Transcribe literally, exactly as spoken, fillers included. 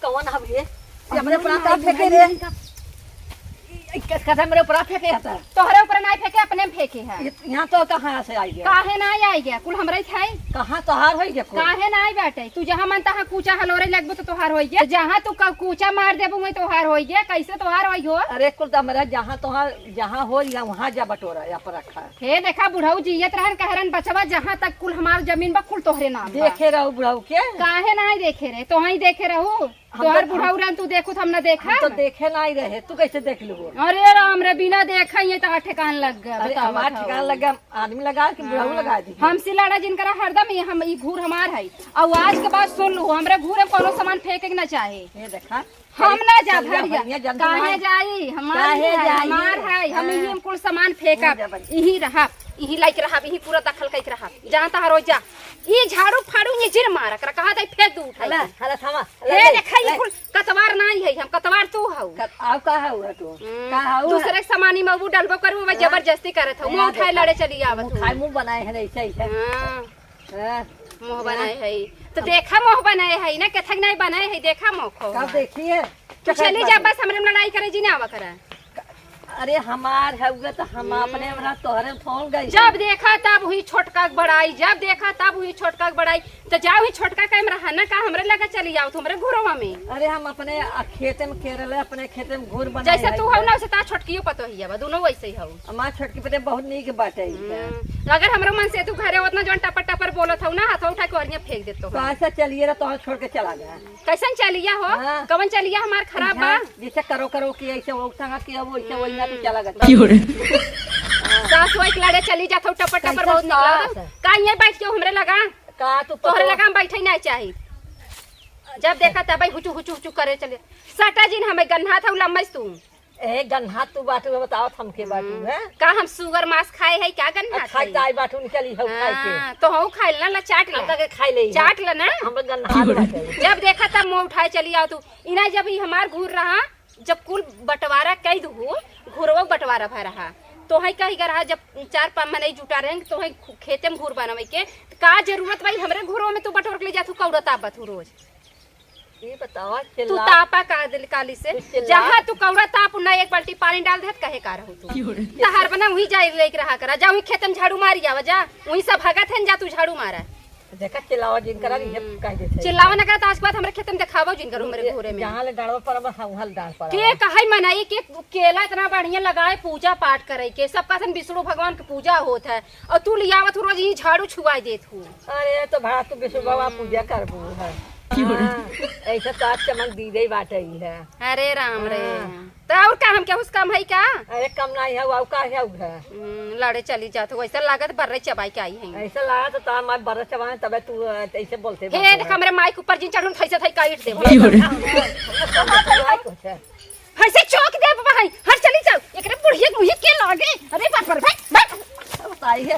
कौन हवे? ये हमरे ऊपर का फेंके रे? ई, ई, कस-, कस हमरे ऊपर फेंके हता? तोहरे ऊपर नाहीं फेंके, अपने में फेंके है। ये यहाँ तो कहाँ से आई गया? काहे नाहीं आई गया? कुल हमरे ही खाई। कहाँ तोहार होई गया कुल? काहे नाहीं बाटे? तू जहाँ मन तहाँ कूचा हलोरे लगबो तो तोहार होई गया। जहाँ तू क-, कूचा मार देबो वहीं तोहार होई गया। कैसे तोहार होई हो? अरे कुल तो हमरा जहाँ तोहार, जहाँ होई या वहाँ जा बटोरा या पर रखा। हे देखा बुढ़ऊ जियत रहन कह रहन बचवा, जहाँ तक कुल हमार जमीन बा कुल तोहरे नाम बा। देखे रहू बुढ़ऊ के? काहे नाहीं देखे रहे? तोहई देखे रहू। हम तोहर तो, बुढ़ऊ रहन, तू देखू तो हम ना देखा। हम तो देखे नाहीं रहे, तू कैसे देख लू? अरे राम रे, बिना देखे ये तो ठेकान लग गया, अरे, बतावा हमार था ठेकान वो। लग गया, आदमी लगा कि बुढ़ऊ हाँ। लगा दी? हमसे लड़ा जिनकरा हरदम, ये हम, ई घूर हमार है। और आज के बाद सुन लू, हमरे घूर में कोनो सामान फेंके के ना चाहे। ये देखा, हम ना जा चल जा, भैया। भैया, जल्दी काहे ना। जाई? हमार काहे है, जाई? हमार है, हम हाँ। यही हम कुल सामान फेंकब, हाँ, जा बन। यही रहब, यही लाइक रहब, यही पूरा दखल कइक रहब। जहाँ तहाँ रोज जा। ई झाड़ू फाड़ू ये जिन मारा कर, कहा दे फेंक दू उठाई हला, के। हला, थामा, हला, हे ले, देखा, ये ले। कुल कतवार नाहीं है, हम कतवार तू हऊ। कत-, आउ का हऊ है तू? हम्म, का हऊ है? दूसरे के सामानी में वो डलबो करू, वो हाँ। जबरदस्ती करत हऊ। हाँ, मुँह उठाए देखा। लड़े चली आवत मुँह हऊ। खाए, मुँह बनाए है ऐसे, ऐसे। हाँ। हाँ। मुँह हाँ। बनाए है। तो हाँ। देखा मुँह बनाए है ना, कथक नाहीं बनाए है, देखा मुँह खो। कब देखिए? तू चली जा, बस हमरे में लड़ाई करे जी ना आवा करा। अरे हमार हउवे तो हम हम्म। अपने हमरा तोहरे में फोन गई। जब देखा तब हुई छोटका के बड़ाई, जब देखा तब हुई छोटका के बड़ाई। तो जाओ ही छोटका के में रहा ना, का हमरे लगे चली जाओ, तुमरे घरवा में। अरे हम अपने आ, खेते में केरल है, अपने खेते में घूर बनाए जैसे है तू हऊ इधर। ना, वैसे ता छोटकियो पतोहिया बा, दोनों वैसे ही हऊ। हमार छोटकी पते बहुत नीक बाटे इधर। हम्म। अगर हमरो मन से तू घरे उतना जौन टपर टपर बोलत हऊ ना, हाथवा उठा के ओरिया फेंक देत तो। तो ऐसा चलिए रहा, तो छोड़ के चला गया। कैसन चलिया हो? हाँ। कवन चलिया हमार खराब बा? हाँ, जैसे करो करो कि ऐसे वो संगत के वो ऐसे वही ना तो चला गया। क्यों रे? सास वही के लड़े चली जात हो, टपर टपर कैसन बहुत निकला। सास? का ये बैठ के हमरे लगा? का तू तोहरे पतो? लगा हम बैठे नहीं चाही। जब देखा तब हुचू हुचू हुचू करे चले। सटा जिन हमें गन्हा था लम्बस तू। ए, गन्हात तू बाटू, बताओ, थमके बाटू, हम्म। हैं? का हम सुअर मांस खाए है, क्या गन्हात आ, खाई है? दाई बाटू, निकली हऊ खाए के। हाँ, तो हऊ खाइल ना, ला चाट ले। हम का के खाई ले ही। चाट ले ना। हम गन्हात बाटे। जब देखा तब मुँह उठाए चली आओ तू। इना जब ई हमार घूर रहा, जब कुल बंटवारा कई दू, घुरवो बंटवारा भा रहा। तो है कही का रहा, जब चार पाँच मनई जुटा रहे, तो है खेते में घूर बनावे के, तो का जरूरत भाई हमरे घूरवा में तू बटोर के ले जातू, कौड़ा ताप बतू रोज। ये बतावा, तू चिल्ला। तापा का दिल काली से? तू चिल्ला। जहाँ तू कौड़ा ताप ना, एक बाल्टी पानी डाल देत, कहे का रहू तू? क्यों रे? तहार बना वही जाए लेके रहा करा, जा वही खेत में झाड़ू मारी आवा, जा वही सब भगत हैं, जा तू झाड़ू मारा। देखा, चिल्लावा जिन करा, ये हम्म। कह देते हैं। चिल्लावा ना करा, तो आज के बाद हमरे खेत में देखावा जिन करो, हमरे ये घूरे में। जहाँ ले डालवा पर बस, वहाँ ले डाल पर के आवा। कहे मनाई के केला इतना बढ़िया लगाए, पूजा पाठ करे के, सब कहतन विष्णु भगवान के पूजा होत है, और तू लियावत हो रोज यही झाड़ू छुआई देत हो। अरे, तो भाड़ा तू विष्णु बाबा पूजा करबू है। हाँ, ऐसे तो आज चमक दीदे बाटे ही है। अरे राम रे। हाँ। तो और का हम क्या उस काम है का? अरे, कम नहीं है, वो का है, वो है। हम्म, लड़े चली जात हो, ऐसा लागत बर्रे चबाई के आई है। ऐसा लागत तो हमारे बर्रे चबाए, तबे तू, अ, ऐसे बोलते हे, बात देख, है। हमरे माइक ऊपर जिन चढ़ून, थैसे थै काट दे। क्यों रे? हमने तो भाई कुछ है। हर से चौक दे बाबा है, हर चली जाओ। एकरे बुढ़िया के मुँह के लागे। अरे बाप रे, भाई, भाई। बताइए।